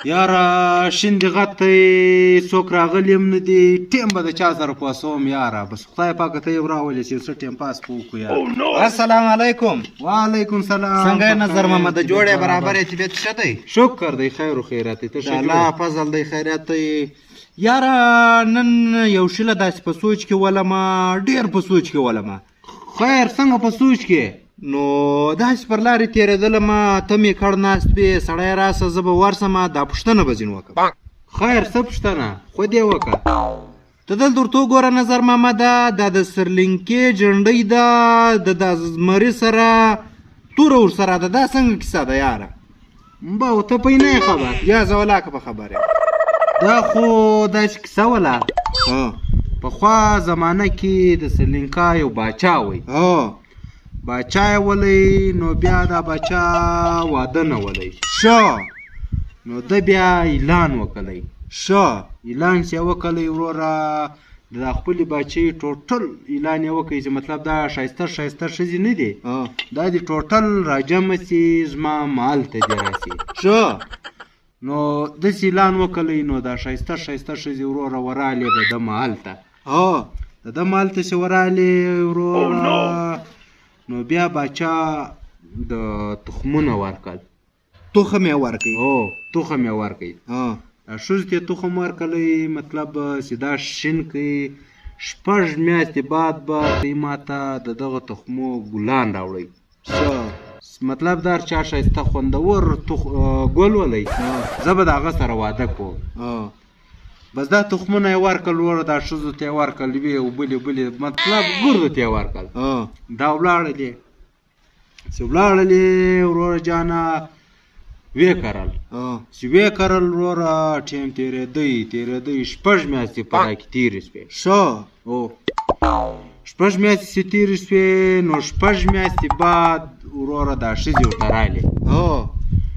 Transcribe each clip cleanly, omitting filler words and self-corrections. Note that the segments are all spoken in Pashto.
یاره شین دې غټ دی، څوک راغلي هم نه دي، ټیم به د چا سره پاسوم یاره. بس خدای پاکه ته یې راولې چې یو څه ټیم پاس په وکړو یاره. السلام علیکم. وعلیکم سلام. څنګه یې نظر محمد؟ جوړ یې؟ برابر یې؟ طبیعت ښه دی؟ شکر دی، خیر و خیرات دی. ته ښه د الله فضل دی، خیریت دی یاره. نن یو شیله داسې په سوچ کې ولمه، ډېر په سوچ کې ولمه. خیر، څنګه په سوچ کې؟ نو داسې پر لارې تېرېدلمه، ته مې کړ ناست وې، سړی راسه زه به ورسمه، دا پوښتنه به ځینې وکړم. خیر، څه پوښتنه خو دې وکړه؟ ته دلته ورته وګوره نظر محمده، دا د سرلینکې جنډۍ ده، د دا زمري سره توره ورسره ده، دا څنګه کیسه ده یاره؟ باو ته پې نه یې خبر؟ یا زه ولاکه په خبر یم. دا خو داسې کیسه وله، پخوا زمانه کې د سرلینکا یو باچا وی. باچا یې ولی، نو بیا دا باچا واده نه ولی. ښه. نو ده بیا اعلان وکړی. ښه. اعلان چې یې وکړی وروره، د خپلې باچۍ ټوټل اعلان یې وکړی چې مطلب دا ښایسته ښایسته ښځې نه دي، دا دې ټوټل راجمع سي، زما محل ته دې راسي. ښه. نو داسې اعلان وکړی، نو دا ښایسته ښایسته ښځې وروره ورالې د ده محل ته. د ده محل ته چې ورالې وروره، نو بیا باچا د تخمونه ورکړل. تخم یې ورکړ؟ هو، تخم یې ورکړ. ښځو ته یې تخم ورکړی، مطلب چې دا شین کړئ، 6 میاشتې بعد به دی ماته د دغه تخمو ګلان راوړئ. ښه. مطلب دا چا ښایسته خوندور ګل ولی، زه به د هغه سره واده کوم. بس دا تخمونه یې ورکړل وروره، دا ښځو ته یې ورکړل، یوې او بلې بلې، مطلب ګردو ته یې ورکړل. دا ولاړلې، چې ولاړلې وروره جانه، ویې کرل. چې ویې کرل وروره، ټیم تېرېدی تېرېدی، 6 میاشتې په دا کې تېرې شوې. ښه. او 6 میاشتې چې تېرې شوې، نو 6 میاشتې بعد وروره دا ښځې ورته رالې.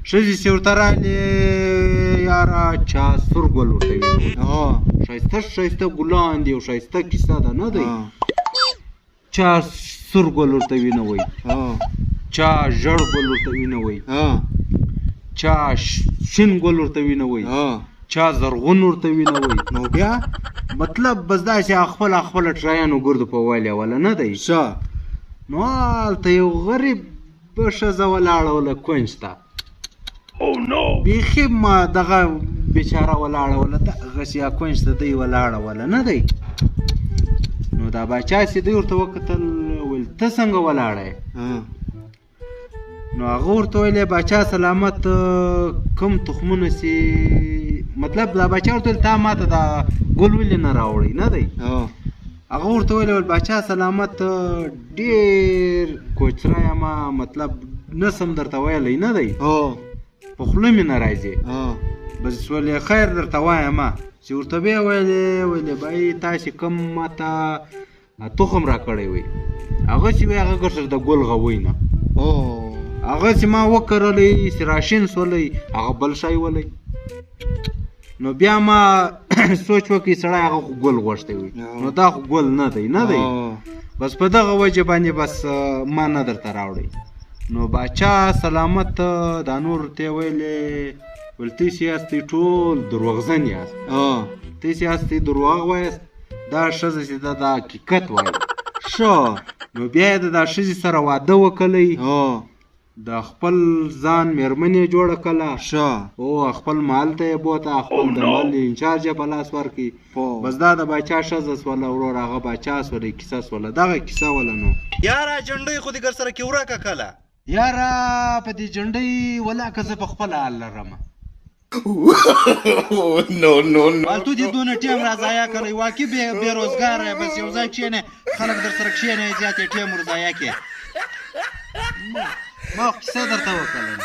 ښځې چې ورته رالې یاره، چا سور ګل ورته ویني، ښایسته ښایسته ګلان دي او ښایسته کیسه ده نه دی، چا سور ګل ورته وینوي، چا ژړ ګل ورته وینوي، چا شین ګل ورته وینوي، چا زرغون ورته وینوي. نو بیا مطلب بس داسې خپله خپله ټرایانو ګردو په والې وله نه دی. ښه. نو هلته یو غریب ښځه ولاړه وله کونج ته، بیخي ما دغه بیچاره ولاړه وله، دغسې یا کونج ته دی ولاړه وله نه دی. نو دا باچا چې دی ورته وکتل، ویل ته څنګه ولاړه یې؟ نو هغه ورته ویلې باچا سلامت، کوم تخمونه چې مطلب دا باچا ورته ویل تا ماته دا ګل ولې نه راوړی نه دی. هغه ورته ویل باچا سلامت، ډېر کوچری یم، مطلب نه سم درته ویلی نه دی، په خوله مې نه راځي. بس ولې خیر درته وایم. چې ورته ویې ویلې، ویلې بای تاسې کوم ماته تخم راکړی وی، هغه چې وی هغه ګرځر د ګل غوی نه، هغه چې ما وکرلی چې راشین سولی، هغه بل شی ولی. نو بیا ما سوچ وکړ سړی هغه خو ګل غوښتی وي، نو دا خو ګل نه دی نه دی، بس په دغه وجه باندې بس ما نه درته راوړی. نو باچا سلامت دا نور ته ویلې، ویل تاسې یاستئ ټول دروغزن یاست، تاسې یاستئ درواغ وایاست، دا ښځه چې ده دا حقیقت وایي. ښه. نو بیا یې د دا ښځې سره واده وکړی، د خپل ځان مېرمن یې جوړه کړله. ښه. او خپل محل ته یې بوته، خپل د محل انچارج یې په لاس ورکړي. بس دا د باچا ښځه سوله وروره، هغه باچا سوله، کیسه سوله، دغه کیسه وله. نو یاره جنډۍ خو دې ګر سره کې ورکه کله؟ یاره په دې جنډۍ ولاکه زه په خپله حال لرم. No, no, no. پالتو دې دونه ټیم را ضایع کړی، واقعي بې روزګاره یې، بس یو ځای کښېنې، خلک در سره کښېنوي، زیات یې ټیم ور ضایع کړې. ما خو کیسه درته وکړله.